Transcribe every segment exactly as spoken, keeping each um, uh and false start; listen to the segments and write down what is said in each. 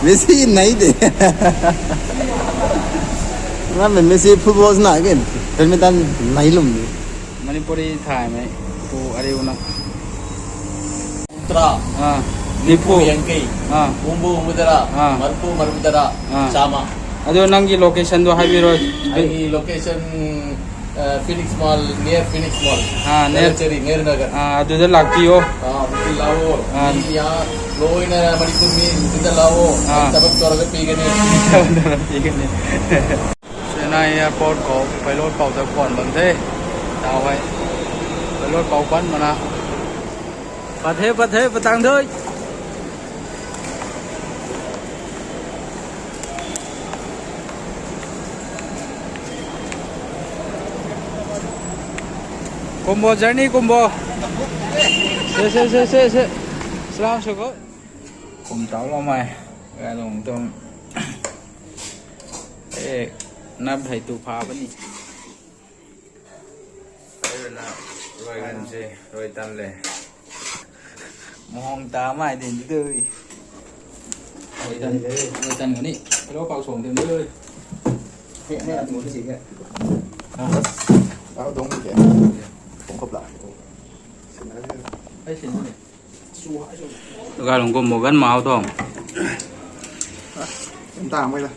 Messi nai de. Ngammei Messi football na ke, badminton nai lum de. Manipuri thaymei pu ariuna. Tara. Ah. Nifu. Nifu yangkei. Ah. Umbu umbu tara. Ah. Marpu marpu tara. Ah. Chama. Ado nanggi location tu haibiro. Aini location, uh, Phoenix Mall, near Phoenix Mall. Ah, near. Velachery, Nehru Nagar. Ah, adu da lakpiyo. Ah, adu da lao. Ah. Mi ya, loina Manipur mi, adu da lao. Ah. Tabak tora ka pigani. Tabak tora pigani. Chennai airport khou pilot pou ta kuan bam the. Tau hei. Pilot pou kuan mana. Pat the, pat the, patang thoi. Kumbo journey, kumbo. Se, se, se, se, se. Salam suko. Kum tau lo mai. Ga lung tum. Eh, nap hai tu pha bani. Rui na, rui ngan se, rui tan le. Mong ta mai din di dui. Rui tan, rui tan kani. Hello, pau song din dui. Hei, hei, atu mo si ke. Tau dong ke. Kong khop la. Hei, sin ni. Ga lung kum mo gan mau thong. Ang tang mai la.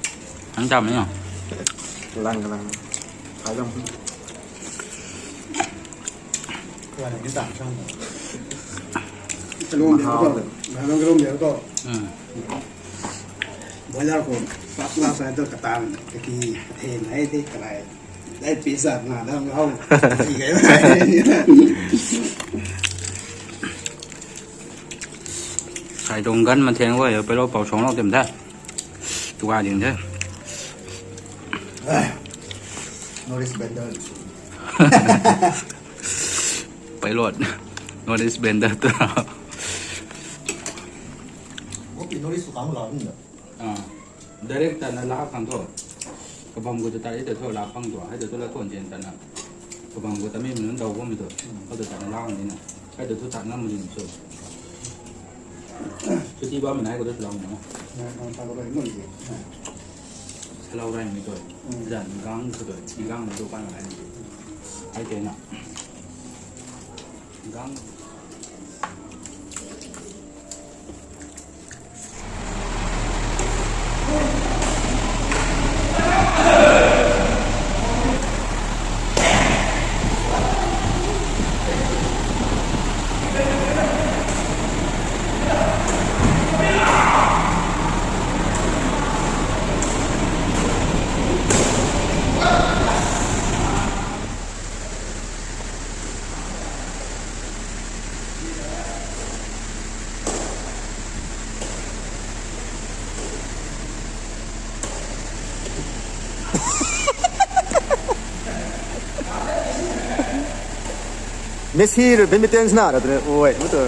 Ang tang mai no. Lang, lang. Thai lang. Lang ni tang sang. Kalum dia to. Lang kalum dia to. Hmm. Boiler khou first class hai to katan, kaki, kathen hai the, kalai. Dai pizza na dam hau. Sai dong gan ma theng wo, pelo pau song lo tem the. Tua ding the. Notice bender. Pilot. Notice bender tu. Wo pi notice tu kang la ni. Ah, direct tana la khang tho. Kabam khou ta ta e ta tho la khang tho. Hei ta tho la thon chen tana. Kabam khou ta mi mun dau khou mi tho. Khou ta tana la khang ni na. Hei ta tho ta ngam mun so. Chuti ba mun nai khou ta la mun na. Na, na, ta ko bai mun ji. Salau rai mi tho. Mm. Zan gang khou tho. Ti gang mi tho pan rai mi. Hei te na. Gang. Messi rui badminton na ra tu, oi, mu tu.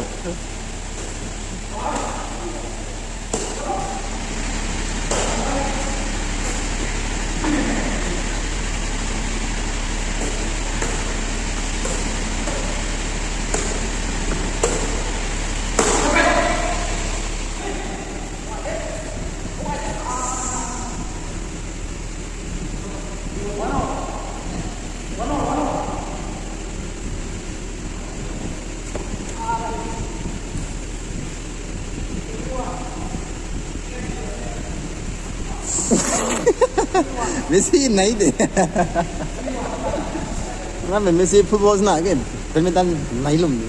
Messi nai de. Ngammei Messi football na ke, badminton nai lum de.